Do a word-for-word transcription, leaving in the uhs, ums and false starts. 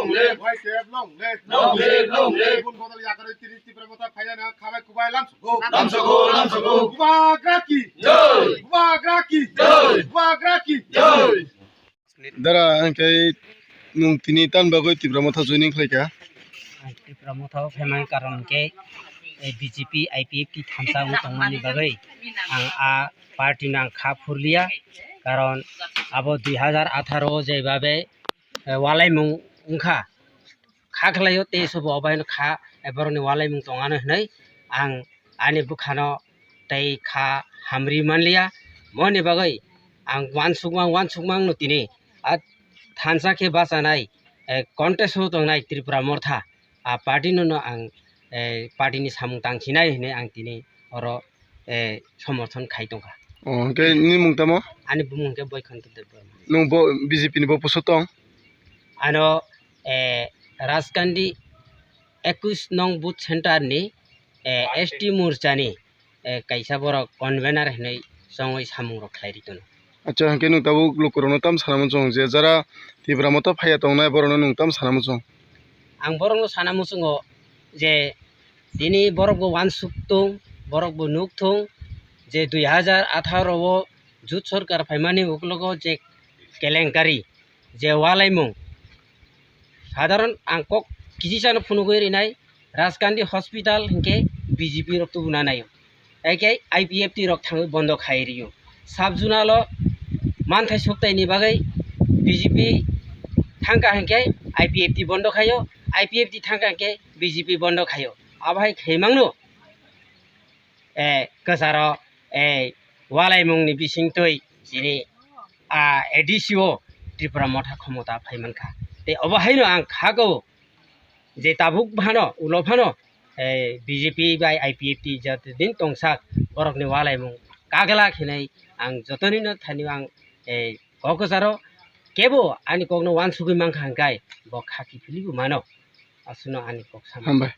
Long live! Y T F long live! Long live! Long live! Bun bodol yakarwi tini Tipra Motha phainani khabai kubai lamsogo. Lamsogo, lamsogo. Bubagra ki jai! Bubagra ki jai! Bubagra ki jai! Dara, hwnkhe nwng tini tamni bagwi Tipra Motha joining khlaikha? Ang Tipra Motha o phaimani karon hwnkhe, eh, B J P, I P F T thansa wng tongmani bagwi ang a party no ang kha phurliya, karon abo dui hazar atharo o jebhabe, eh, walaimung wngkha, kha khlaio, tei sobo obo haino kha, eh, borokni walaimung tongano hinwi ang ani bwkhano tei kha hamri manliya. Moni bagwi ang uansukmang, uansukmang no tini a thansa khe bachanai, eh, contest o tongnai Tripura Motha, a party no no ang, eh, party ni samung tangsinai hinwi ang tini oro, eh, somorthon khai tongkha. Oh, hwnkhe nini mung tamo? Ani bumung hwnkhe Boikhonto Debbarma. Nwng bo B J P ni bo poso tong? Ano, eh, Rajkandi ekus nong booth center ni, eh, S T morcha ni, eh, kaisa borok convener hinwi chongwi samung rok khlai ri tono. Acha, hwnkhe nwng tabuk lukurokno tam sana muchung je jara Tipra Motha phaiya tongnai borokno nwng tam sana muchung? Ang borokno sana muchungo je tini borok bo uansuk tung, borok bo nuk thung je dui hazar atharo o jut sorkar phaimani uklogo je kelenkari, je walaimung, sadharon ang kok kisisano phunugwi rinai, Rajkandi hospital hinkhe B J P rok tubuna naio, haikhe I P F T rok thangwi bondo khai rio. Sub zonal o manthai suktaini bagwi B J P thangkha hinkhe I P F T bondo khaio, I P F T thangkha hinkhe B J P bondo khaio. Abo hai khaimangno, eh, kwcharo, eh, walaimungni bisingtwi chini, ah, A D C o Tripura Motha khomota phaimankha. Tei obo haino ang khago je tabuk phano, ulo phano, eh, B J P bai I P F T jotodin tongsak borokni walaimung kaglak hinwi ang jotonino thanio ang, eh, kok kwcharo kebo ani kokno uansugwi mankha hwnkhe bo khaki philibo mano. Aswkno ani kok sama. Hambai.